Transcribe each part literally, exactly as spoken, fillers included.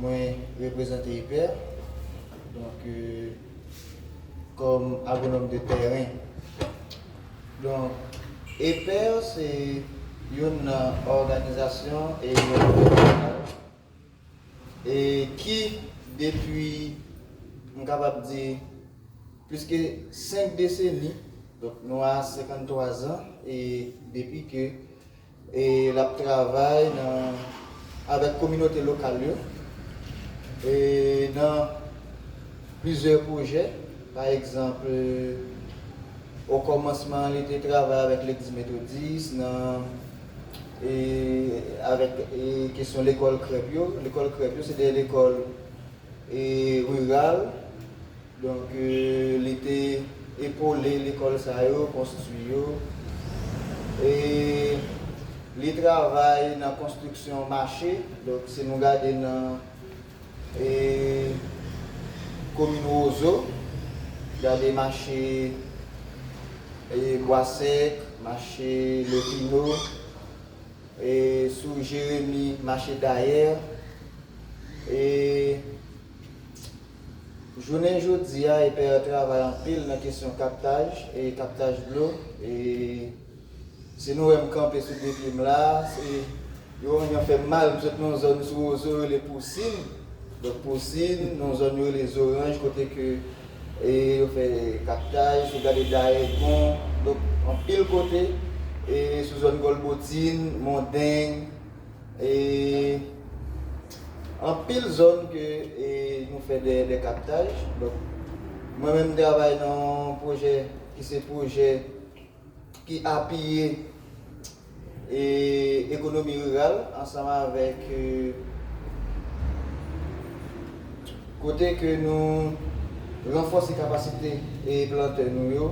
Mwen reprezante EPER, donk, euh, kòm agwonòm de tèren. Donk, EPER se youn nan òganizasyon e yon e ki depi, m kapab di, plis ke senk deseni, donk nou a senkanntwa zan, e depi ke, e l ap travay nan, avèk kominote lokal yo, e nan plizyè pwojè, pa egzanp, o kòmansman li te travay avèk legliz metodis, nan, e avèk, e kesyon lekòl krèp yo. Lekòl krèp yo, se de lekòl, e riral. Donk, e li te epole lekòl sa yo, konstwi yo. E li travay nan konstriksyon mache. Donk, si nou gade nan, e komin Wozo, gade mache, e Bwasèk, mache Lopino, e sou Jeremi, mache Dayè. E jounen jodi a, EPER travay anpil nan kesyon kaptaj, e kaptaj dlo. E si nou wè m kanpe sou de pye m la, se, yo, yo fè m mal, m sot nan yon zòn sou Wozo, yo rele Pousin. Donk, Pousin, nan yon zòn yo rele Zoranj, kote ke, e yo fè kaptaj, si w gade Dayè, Gon, donk, anpil kote, e sou zòn Gòlbotin, Mondeng, e anpil zòn ke, e nou fè de, de kaptaj. Donk, mwen menm, m travay nan yon pwojè ki se pwojè ki apiye, e ekonomi riral ansanm avèk, e kote ke nou ranfòse kapasite, e plantè nou yo,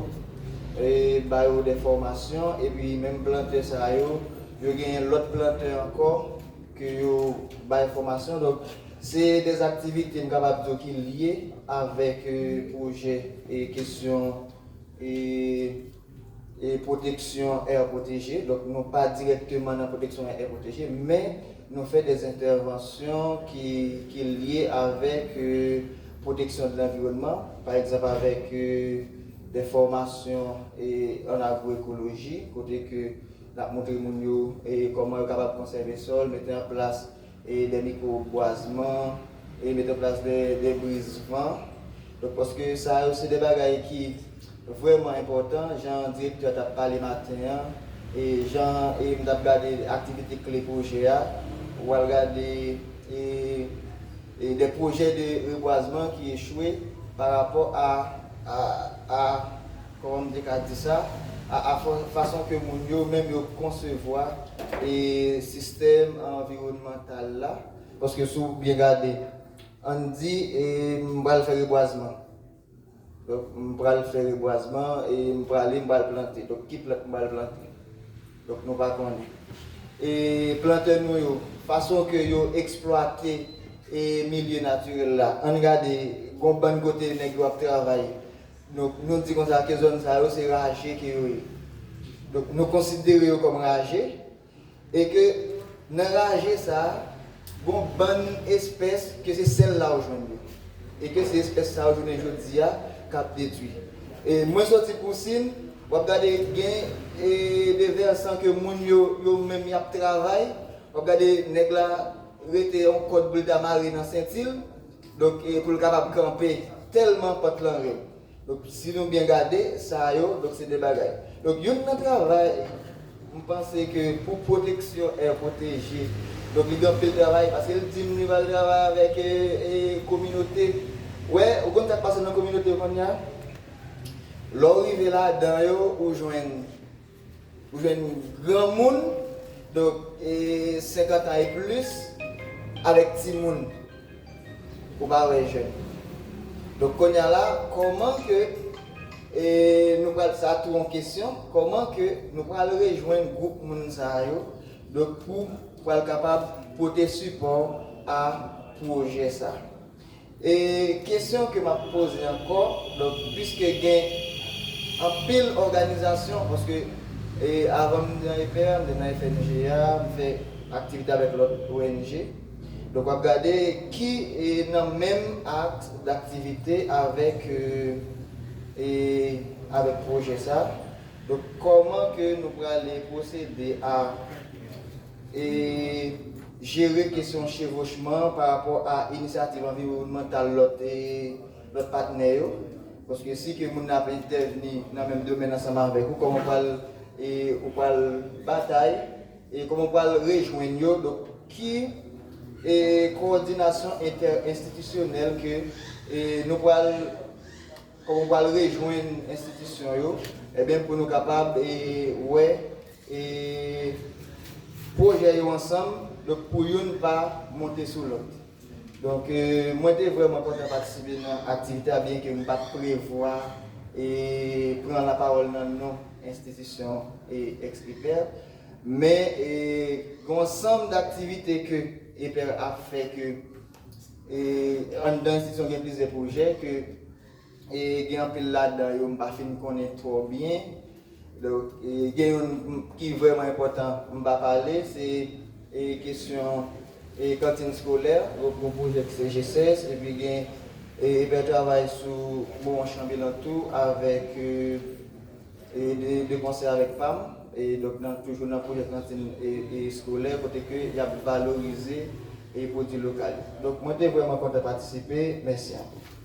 e ba yo de fòmasyon, epi menm plantè sa yo, yo genyen lòt plantè ankò ke yo bay fòmasyon. Donk, se de aktivite, m kapab di w, ki lye avèk, e pwojè, e kesyon, e e pwoteksyon air protégé. Donk, nou pa dirèkteman nan pwoteksyon air protégé, men nou fè de entèvansyon ki, ki lye avèk, e pwoteksyon de lanviwònman, pa egzanp, avèk, e de fòmasyon, e an agwoekoloji, kote ke n ap montre moun yo, e kòman yo kapab konsève sòl, mete an plas e de mikwobwazman, e mete an plas de, de briz van. Donk, paske sa yo se de bagay ki vrèman enpòtan, jan direktè a t ap pale maten an, e jan, e m t ap gade aktivite kle pwojè a, ou al gade, e, e de pwojè de rebwazman ki echwe pa rapò a, a, a, kòman m te ka di sa, a, a fa-, fason ke moun yo menm yo konsevwa, e sistèm anviwònmantal la. Paske si w byen gade, ann di, e, m pral fè rebwazman. Donk, m pral fè rebwazman, e m prale, m pral plante. Donk, ki plant m pral plante? Donk, nou pa konnen. E plantè nou yo, fason ke yo eksplwate, e milye natirèl la, ann gade, gon bann kote nèg yo ap travay. Donk, nou di konsa ke zòn sa yo, se raje ke yo ye. Donk, nou konsidere yo kòm raje, e ke nan raje sa a, gon bann espès ke se sèl la ou jwenn yo. E ke se espès sa yo, jounen jodi a, k ap detwi. E mwen soti Pousin, w ap gade gen, e, de vèsan ke moun yo, yo menm y ap travay, w ap gade nèg la rete yon kòd pou l ta mare nan senti l, donk, e pou l kapab kanpe, tèlman pant lan rèd. Donk, si nou byen gade, sa yo, donk, se de bagay. Donk, youn nan travay, m panse ke pou pwoteksyon air protégé, donk, li gen anpil travay, paske l di m li pral travay avèk, e, e, kominote. Wè, ou konn sa k pase nan kominote yo kounye a? Lè w rive ladan yo, ou jwenn Ou jwenn granmoun, donk, e, senkant an e plis, avèk timoun. Ou pa wè jèn. Donk, kounye a la, kòman ke, e, nou pral, sa tou yon kesyon, kòman ke nou pral rejwenn gwoup moun sa yo, donk, pou pral kapab pote sipò a pwojè sa? E kesyon ke m ap poze ankò, donk, piske gen anpil òganizasyon, paske, e, avan m nan EPER, m te nan FNGA, m fè aktivite avèk lòt ONG. Donk w ap gade ki e, nan menm aks daktivite avèk e, e, avèk pwojè sa. Donk kòman ke nou prale pwosede a e, jere kesyon chevochman pa rapò a inisyativ anviwònmantal lòt e, lòt patnè yo. Paske si ke moun nan ap entèvni nan menm domèn ansanm avèk ou, kòman w pral e, ou pral batay e kòman w pral rejwenn yo. Donk ki e, kowòdinasyon entèenstitisyonèl ke e, nou pral kòman w pral rejwenn enstitisyon yo, ebyen pou nou kapab e, wè e, pwojè yo ansanm, donk pou youn pa monte sou lòt. Donk e, mwen te vrèman kontan patisipe nan aktivite a, byen ke m pa t prevwa e, pran lapawòl nan non enstitisyon e, Ex-IPER. Men e, gen yon ansanm daktivite ke IPER ap fè ke e, anndan enstitisyon gen plizyè pwojè ke e, gen anpil ladan yo m pa fin konnen twò byen. Donk e, gen youn ki vrèman enpòtan m pa pale, se e, kesyon e, kantin eskolè. Donk yon pwojè ki se G S S, epi gen e, IPER travay sou Bon Chanbilan tou avèk e, e, de, de konsè avèk pam. E donk nan toujou nan pwojè kantin e, e, eskolè kote ke y ap valorize e, pwodui lokal yo. Donk mwen te vrèman kontan patisipe. Mèsi anpil.